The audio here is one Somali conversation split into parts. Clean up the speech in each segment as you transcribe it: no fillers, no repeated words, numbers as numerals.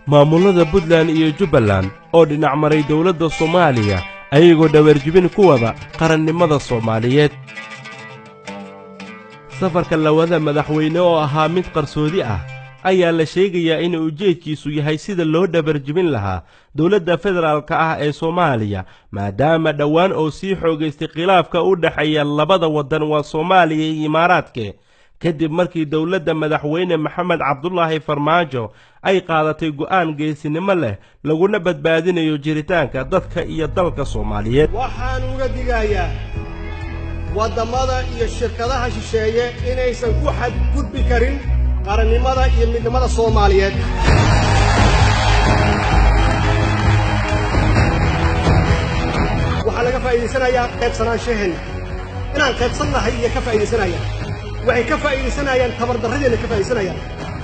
Maamulada Puntland iyo Jubbaland oo dhinac maray dowladda Soomaaliya, ayagoo dhaweerjibin ku wada qarannimada Soomaaliyeed. Safarka labada madaxweyne oo ahaa mid qarsoodi ah ayaa la sheegayaa in ujeedkiisu yahay sida loo dhabarjibin lahaa dowladda federaalka ah ee Soomaaliya, maadaama dhowaan oo sii xoogaystay khilaafka u dhexeeya labada waddan, waa Soomaaliya iyo Imaaraadke, kadib markii dowladda madaxweyne Maxamed Cabdulaahi Farmaajo ay qaadatay go'aan geesinimo leh laguna badbaadinayo jiritaanka dadka iyo dalka Soomaaliyeed. Waxaan uga digayaa waddamada iyo shirkadaha shisheeye inaysan ku xadgudbi karin qarannimada iyo midnimada Soomaaliyeed. Waxaa laga faa'iidaysanayaa qaybsanaanshaheena, inaan qaybsannahay iyo ka faa'iidaysanayaan. Waxay ka faa'iidaysanayaan tabardarradeenna ka faa'iidaysanayaan,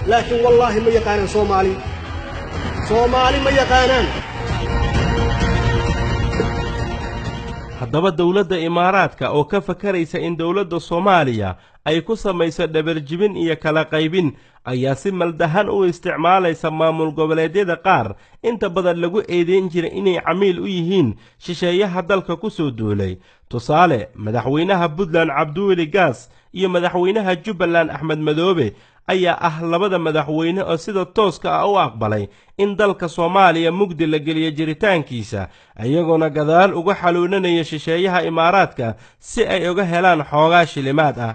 laakiin wallaahi ma yaqaanaan Soomaali. Soomaali ma yaqaanaan. Haddaba dowladda Imaaraadka oo ka fakaraysa in dowladda Soomaaliya ay ku samayso dhabarjibin iyo kala qaybin ayaa si maldahan u isticmaalaysa maamul goboleedyada qaar inta badan lagu eedeyn jiray inay camiil u yihiin shisheeyaha dalka ku soo duulay. Tusaale, madaxweynaha Puntland Cabdiweli Gaas iyo madaxweynaha Jubbaland Axmed Madoobe ayaa ah labada madaxweyne oo sida tooska ah u aqbalay in dalka Soomaaliya mugdi la geliyo jiritaankiisa, iyagoona gadaal uga xaluunanaya shisheeyaha Imaaraadka si ay uga helaan xoogaa shilimaad ah.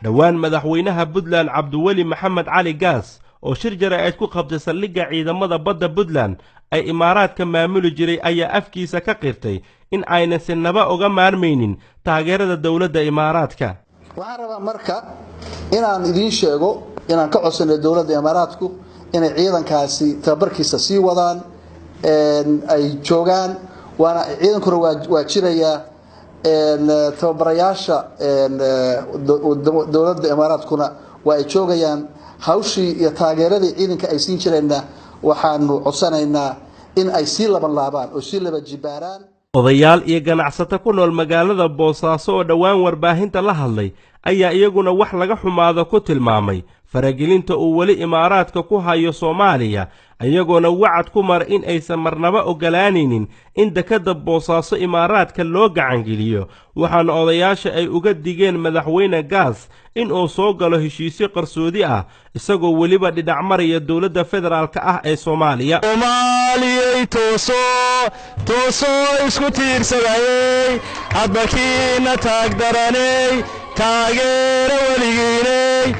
Dhowaan madaxweynaha Puntland Cabdiweli Maxamed Cali Gaas oo shir jaraa'id ku qabtay saldhigga ciidamada badda Puntland ay Imaaraadka maamuli jiray ayaa afkiisa ka qirtay in aynan sinaba uga maarmaynin taageerada dowladda Imaaraadka. Waxaan rabaa marka inaan idiin sheego inaan ka codsanay dowladda Imaaraadku inay ciidankaasi tababarkiisa sii wadaan, ay joogaan, waana ciidankuna waa jirayaa. Tababarayaasha dowladda Imaaraadkuna waa ay joogayaan. Hawshii iyo taageeradii ciidanka ay siin jireenna waxaanu codsanaynaa in ay sii laban laabaan oo sii laba jibaaraan. Odayaal iyo ganacsato ku nool magaalada Boosaaso oo dhowaan warbaahinta la hadlay ayaa iyaguna wax laga xumaado ku tilmaamay faragelinta uu weli Imaaraadka ku hayo Soomaaliya, iyagoona wacad ku mar in aysan marnaba oggolaanaynin in dekedda Boosaaso Imaaraadka loo gacangeliyo. Waxaana odayaasha ay uga digeen madaxweyne Gaas in uu soo galo heshiisyo qarsoodi ah isagoo weliba dhinac maraya dowladda federaalka ah ee Soomaaliya. Soomaaliyey toosoo toosoo isku tiirsadayey, hadba kiina taagdaraney taageera weligiiney.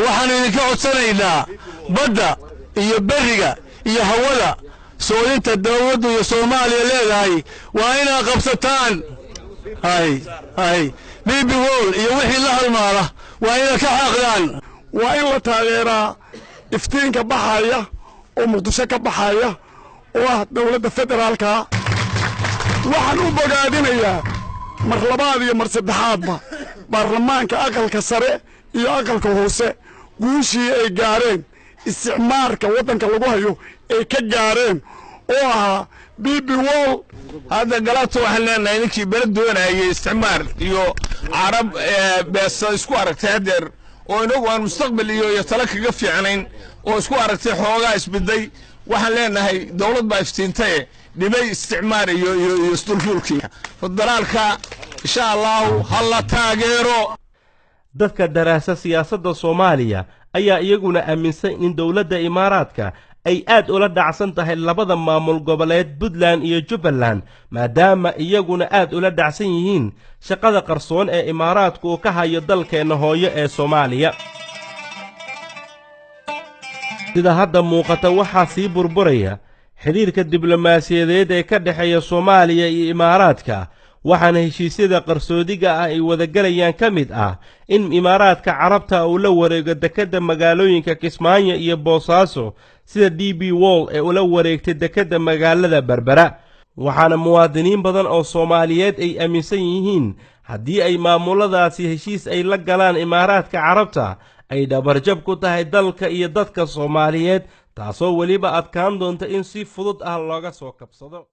Waxaannu idinka codsanaynaa badda iyo berriga iyo hawada soodinta dowladdu iyo Soomaaliya leedahay waa inaad qabsataan. Hay hay Bibi Wol iyo wixii la halmaala waa inaad ka xaaqdaan. Waa in la taageeraa iftiinka baxaya oo Muqdisho ka baxaya oo ah dowladda federaalka. Waxaan u bogaadinayaa mar labaad iyo mar saddexaadba baarlamaanka aqalka sare iyo aqalka hoose guushii ay gaareen isticmaarka waddanka lagu hayo ay ka gaareen oo ahaa Bibi Wol. Hadda galabta waxaan leenahay ninkii bele doonayay isticmaar iyo Carab beesa isku aragtay haddeer oo inagu aan mustaqbal iyo talo kaga fiicnayn oo isku aragtay xoogaa isbiday, waxaan leenahay dowlad baa iftiintaye dhibay isticmaar iyo iyo iyo isdulfuulkii federaalka, insha Allahu ha la taageero. Dadka daraasa siyaasadda Soomaaliya ayaa iyaguna aaminsan in dowladda Imaaraadka ay aad ula dhacsan tahay labada maamul goboleed Puntland iyo Jubbaland, maadaama iyaguna aad ula dhacsan yihiin shaqada qarsoon ee Imaaraadku uu ka hayo dalkeenna hooyo ee Soomaaliya. Sida hadda muuqata, waxaa sii burburaya xidhiirka diblomaasiyadeed ee ka dhexeeya Soomaaliya iyo Imaaraadka, waxaana heshiisyada qarsoodiga ah ay wadagalayaan ka mid ah in Imaaraadka Carabta uu la wareego dekedda magaalooyinka Kismaayo iyo Boosaaso, sida DB Wall ee ula wareegtay dekedda magaalada Berbera. Waxaana muwaadiniin badan oo Soomaaliyeed ay aaminsan yihiin haddii ay maamuladaasi heshiis ay la galaan Imaaraadka Carabta ay dhabarjab ku tahay dalka iyo dadka Soomaaliyeed, taasoo weliba adkaan doonta in si fudud ah looga soo kabsado.